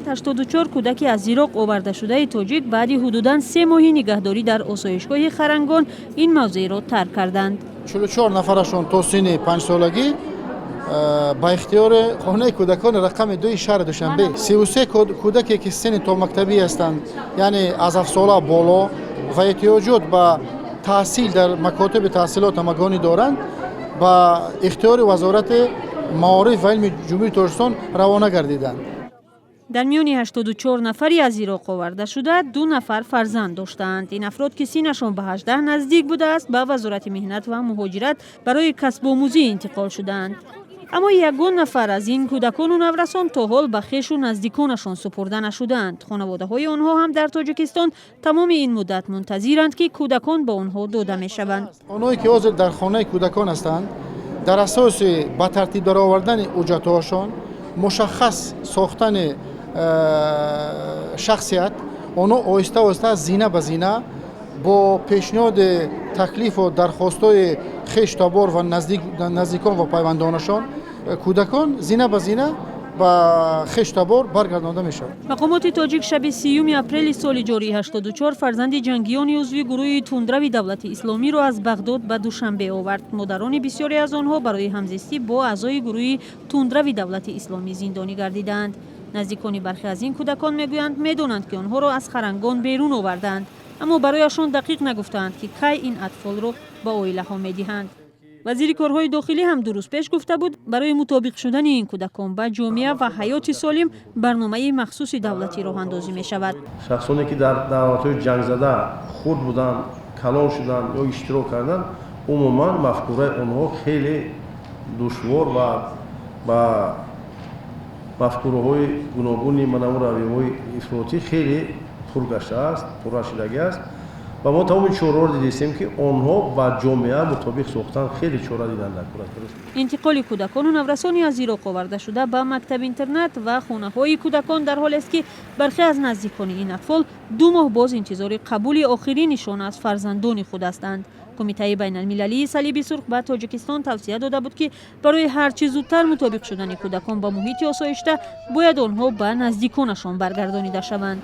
84 кӯдаки аз Ироқ овардашудаи тоҷик баъди ҳудудан 3 моҳи нигаҳдорӣ дар осоишгоҳи Харангон ин мавзеъро тарк карданд. 44 нафарашон то синни 5-солагӣ ба ихтиёри хонаи кӯдакони рақами 2-и шаҳри Душанбе, 33 кӯдаке, ки синни томактабӣ ҳастанд, яъне аз 7-сола боло ва эҳтиёҷот ба таҳсил дар макотиби таҳсилот ҳамагонӣ доранд, ба ихтиёри Вазорати маориф ва илми Ҷумҳурии Тоҷикистон равона гардиданд. Дар миёни 84 нафари аз Ироқ овардашуда ду нафар фарзанд доштаанд. Ин афрод, ки синнашон ба 18 наздик будааст, ба Вазорати меҳнат ва муҳоҷират барои касбомӯзӣ интиқол шудаанд. Аммо ягон нафар аз ин кӯдакону наврасон то ҳол ба хешу наздиконашон супурда нашудаанд. Хонаводаҳои онҳо ҳам дар Тоҷикистон тамоми ин муддат мунтазиранд, ки кӯдакон ба онҳо дода мешаванд. Онҳое ки ҳозир дар хонаи кӯдакон ҳастанд, дар асоси ба тартиб даровардани ҳуҷҷатҳояшон, мушаххас сохтани шахсият, онҳо оҳиста оҳиста, зина ба зина, бо пешниҳоди таклифу дархостҳои хештабор ва наздикон ва пайвандонашон, кӯдакон зина ба зина ба хештабор баргардонда мешавад. Мақомоти тоҷик шаби 30-юми апрели соли ҷорӣ 84 фарзанди ҷангиёни узви гурӯҳи тундрави Давлати Исломиро аз Бағдод ба Душанбе овард. Модарони бисёре аз онҳо барои ҳамзистӣ бо аъзои гурӯҳи тундрави Давлати Исломӣ зиндонӣ гардидаанд. Наздикони бархе аз ин кӯдакон мегӯянд, медонанд, ки онҳоро аз Харангон берун овардаанд, аммо барояшон дақиқ нагуфтаанд, ки кай ин атфолро ба оилаҳо медиҳанд. Вазири корҳои дохилӣ ҳам 2 рӯз пеш гуфта буд, барои мутобиқ шудани ин кӯдакон ба ҷомеа ва ҳаёти солим барномаи махсуси давлатӣ роҳандозӣ мешавад. Шахсоне, ки дар давлатҳои ҷангзада хурд буданд, калон шуданд ё иштирок карданд, умуман мафкураи онҳо хеле душвор ва ба мафкураҳои гуногуни манаву равияҳои ифротӣ хеле пур гаштааст, пурра шудагӣ аст ва мо тамоми чораҳоро дидистем, ки онҳо ба ҷомеа мутобиқ сохтан хеле чора диданд дар кор. Интиқоли кӯдакону наврасони аз Ироқ овардашуда ба мактаб-интернат ва хонаҳои кӯдакон дар ҳолест, ки бархе аз наздикони ин атфол 2 моҳ боз интизори қабули охиринишон аз фарзандони худ ҳастанд. Кумитаи байналмилалии Салиби Сурх ба Тоҷикистон тавсия дода буд, ки барои ҳарчи зудтар мутобиқ шудани кӯдакон ба муҳити осоишта бояд онҳо ба наздиконашон баргардонида шаванд.